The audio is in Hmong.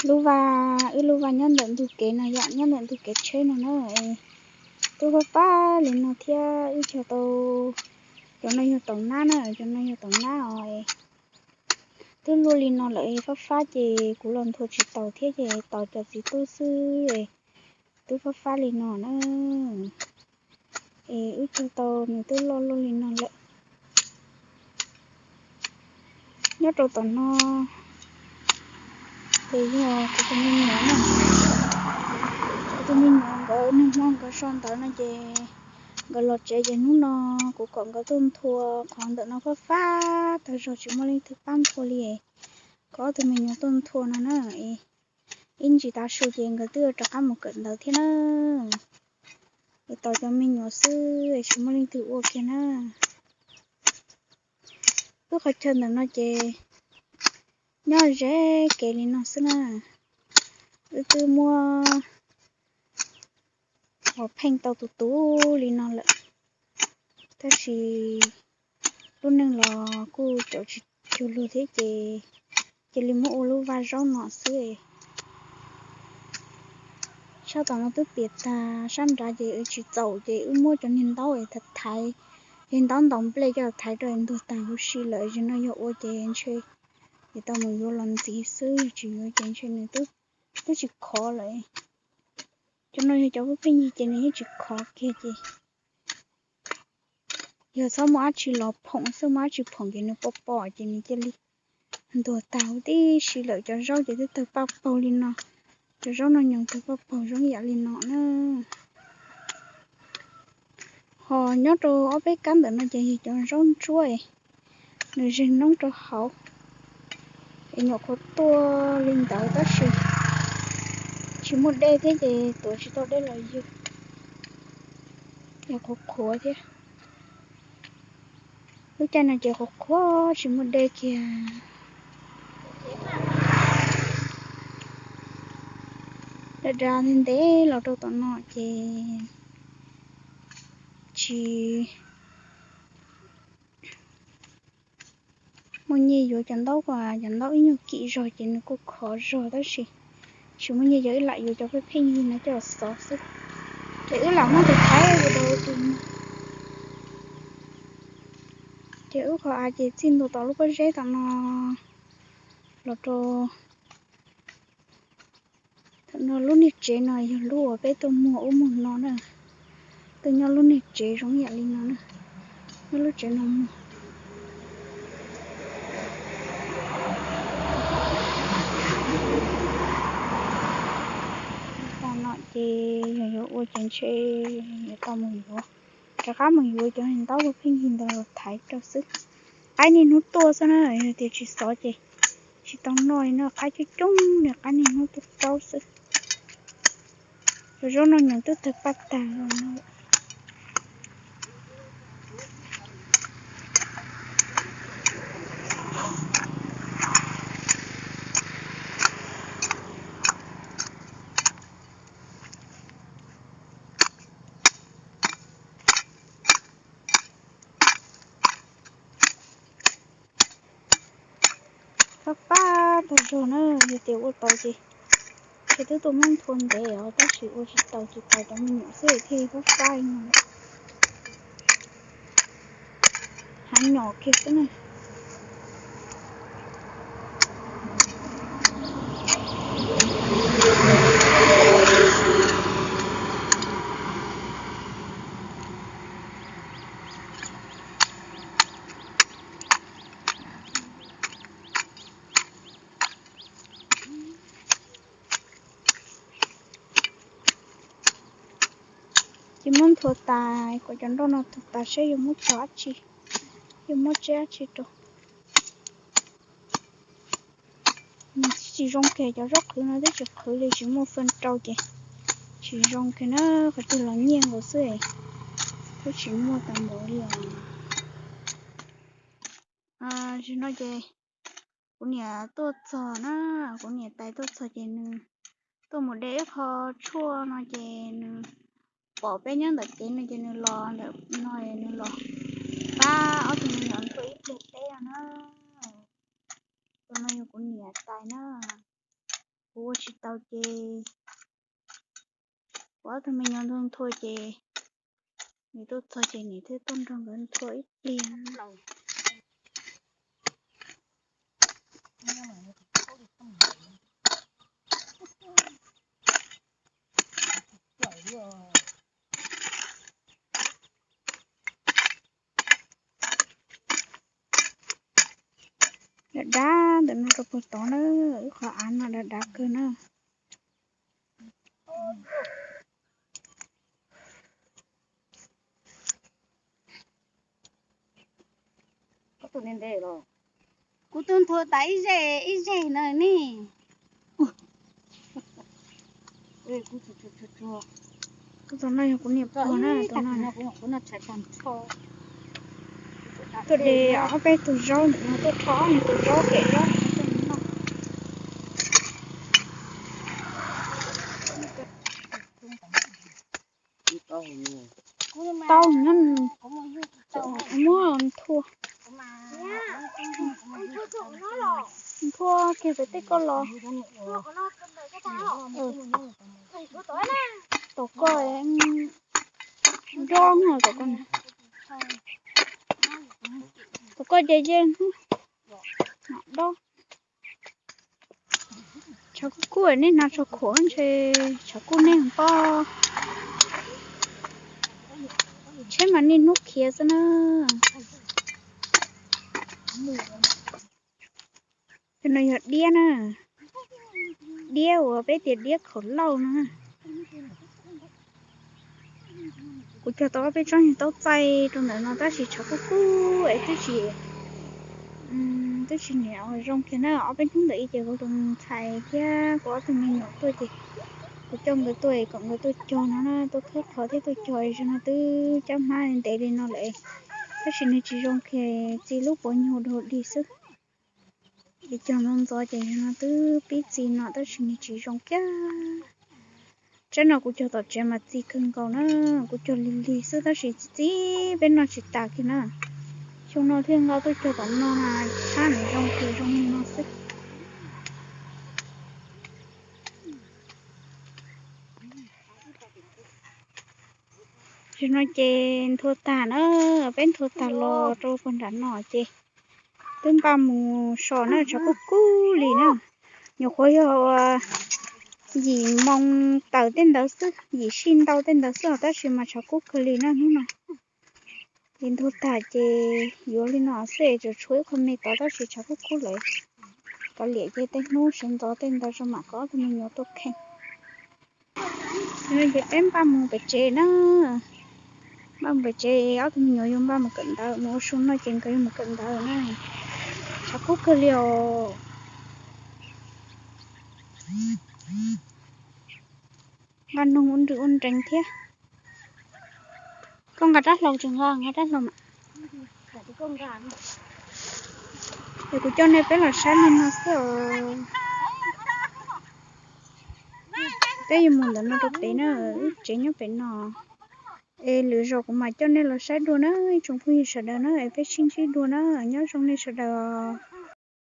Lub vaj, wb lub vaj nyob ntawm ntug kev no yom, nyob ntawm ntug kev tsheb no na. Twb fab fab li no thiab wb cog tau, cov no yog taum nab na, cov no yog taum nab os. Twb luaj li no lawm fab fab ces kuv los nthua tsis taus thiab ces tos cov txiv tub xwb. Twb fab fab li no na. Es wb cog tau nws twb loj luaj li no lawm. Nyob rau tom no ces yog kuv tus me nyuam na. Kuv tus me nyuam nkawd nag hmo nkawd so ntawv no ces nkawd los tsev ces hnub no kuv kom nkawd tuaj nthua qhov ntawm no fab fab tag zog tsis muaj leej twg pab nthua li. Kom ob tug me nyuam tuaj nthua no na. Ib ntsis tav su ces nkawd twb yuav rov qab mus kawm ntawv thiab na. Es tos cov me nyuam xwb tsis muaj leej twg ua kiag na. Lub qhov chaw ntawm no ces nyob ze kev li no xwb na. Wb twb muab ua pheej tau tus tus li no lawm, tab sis lub neej los kuj caum tsis cuag luag thiab ces cia li muab ua lub vaj zaub no xwb. Sab tom no twb piam tag, sab nrad ces wb tsis txaus ces wb muab cov niag ntaub es thaiv, niag ntaub ntaus nplej coj thaiv rau es ntuag tag huv si lawm. Zaum no yog ua ces ntshe yuav tau mus yuav los ntxiv xwb, yog tsis yuav ces ntshe nws twb tsis khov lawm. Cov no yog cov pheej yig ces nws yeej tsis khov kiag ces yog txhob muaj dab tsi los phoom xwb, muaj dab tsi phoom ces nws pom pom ces nws cia li ntuag tag huv tib si lawm. Cov zaub ces twb tawg paj paug li no, cov zaub no nyoos tawg paj paug zoo yam li no na. Ho nyob rau ob peb kab ntawm no ces yog cov zaub ntsuab, nws zeeg noob rau hauv es nyuam qhuav tuaj li ntawd tab sis tsis muaj dej thiab ces tuav tsis tau dej los ywg, yog qhuav qhuav thiab. Lub caij no ces qhuav qhuav tsis muaj dej kiag. Dav dav ntev ntev los rau tom no ces tsis muaj nyiaj yuav cov ntaub, cov ntaub ib nyuag kim zog ces nws kuj khov zog tab sis tsis muaj nyiaj yuav, wb lam yuav cov pheej pheej yig no coj los xov xwb. Ces wb lam muab tus thaiv ua rau tus, ces wb qhov av ces txij ntua tom lub pob zeb tom no los rau thaum no. Lub niag tsev no yog lub uas peb tuaj muag ub muag no na, tuaj nyob lub niag tsev zoo yam li no na, nyob lub tsev no muag. Tom no ces yog yuav ua ces ntshe yuav tau mus yuav, rov qab mus yuav cov ntaub pheej yig ntawd los thaiv rau xwb. Qaib niaj hnub tuaj xwb na, yog tias tsis xov ces tsis tau noj li no, qaib coob coob li, qaib niaj hnub tuaj raub xwb. Cov zaub no nyoos twb tawg paj tag los no. Fab fab tag zog na, yog tias ua tau ces ntshe twb tuaj muab nthua ntev os, tab sis ua tsis tau ces tos cov me nyuam xwb thiaj fab fab li no. Hav nyom kiag xwb na. Ces muab nthua tas kom cov nroj no tug tas seb yuav muab tso dab tsi, yuav muab tseb dab tsi rau. Nws tsis zoo kiag, cov zaub qhwv no twb tsis qhwv li, tsis muaj faj rau ces tsis zoo kiag na, qhov twg los nyiaj nkaus xwb, twb tsis muaj tas npaum li os. Zaum no ces kuv niam tuaj txog na, kuv niam tais tuaj txog ces nws tuaj mus de ib qho tshuaj no ces nws pom peb nyob ntawm kev no ces nws los ntawm no, nws los pab ob tug me nyuam nthua ib pliag teb no na. Tus no yog kuv niam tais na, kuv tsis tau ces kuv ob tug me nyuam nthua nthua ces nws tuaj txog ces nws thiaj tuaj nrog nkawd nthua ib pliag. Dav dav ntawm no rau puag tod na, ib qhov av no dav dav kawg na. Kuv tuaj nthua tas ib zej ib zej na ne. Kuv tus no yog kuv niam pog na, tus no. Tuaj de ob peb tug zaub ntawm no tuaj rho ob tus zaub pem zaub no. Tau nyob, muab nthua, nthua kiag pem tej ko los. Tom koj, dob no tom koj, tom koj ces yeej dob. Tshav kuj kub, nej hnav tshav khuam ntshe tshav kuj nej pob, tsheb mas niaj hnub khiav xwb na. Cov no yog diab na, diab uas peb tias diab khaum lauj no. Kuv cog tau ob peb tsob niag taub txaij rau ntawm no tab sis tshav kuj kub es twb tsis, twb tsis niam zoo kiag na. Ob peb hnub ntawd ib ces kuv tus ntxhais thiab kuv ob tug me nyuam tuaj ces kuv coj nkawd tuaj kom nkawd tuaj cog no na, tuaj khawb qhov thiab tuaj cog es no twb cab hmab ntev li no lawm, tab sis nws tsis zoo kiag, txi lub puav nyuag dua dig xwb. Es cog ntxov ntxov ces no twb pib txi no tab sis nws tsis zoo kiag. Tsaib no kuv cog tom tsev mas txi kawg nkaus na, kuv cog lig lig xwb tab sis txi peb noj tsis tas kiag na. Xyoo no thiaj nqa tuaj cog tom no mas tshab nws zoo kiag zoo li no xwb. Tam no ces nthua tag na, peb nthua tag los rau puag nram no ces twb npaj mus so na, tshav kub kub li na. Nyuam qhuav yog yim moo tawm tej ntawd xwb, yim sij ntau tej ntawd xwb os tab sis mas tshav kub kawg li na hnub no. Ces nthua tag ces yuav li no xwb es tseem tshuav ib qho me tod tab sis tshav kub kub lawm. Kav liam ces tej hnub sawv ntxov tej ntawd tso mam kom ob tug me nyuam tuaj kheej. Tam no ces peb npaj mus pem tsev na, npaj mus pem tsev, ob tug me nyuam yuav npaj mus kawm ntawv, mus ua su no ces nkawd yuav mus kawm ntawv na. Tshav kub kawg li os. Nqa noog ua nrws ua nrees thiab. Koj nqa rab hlau tsis nqa, nqa rab hlau mas. Es kuv coj nej peb los saib li no xwb os. Peb yuav mus ntawm no rau pem na, wb tsev nyob pem no. Es lwm zaus kuv mam coj nej los saib dua na ib tsoom phooj ywg sawv daws na, es peb sib ntsib dua na, nyob zoo nej sawv daws os.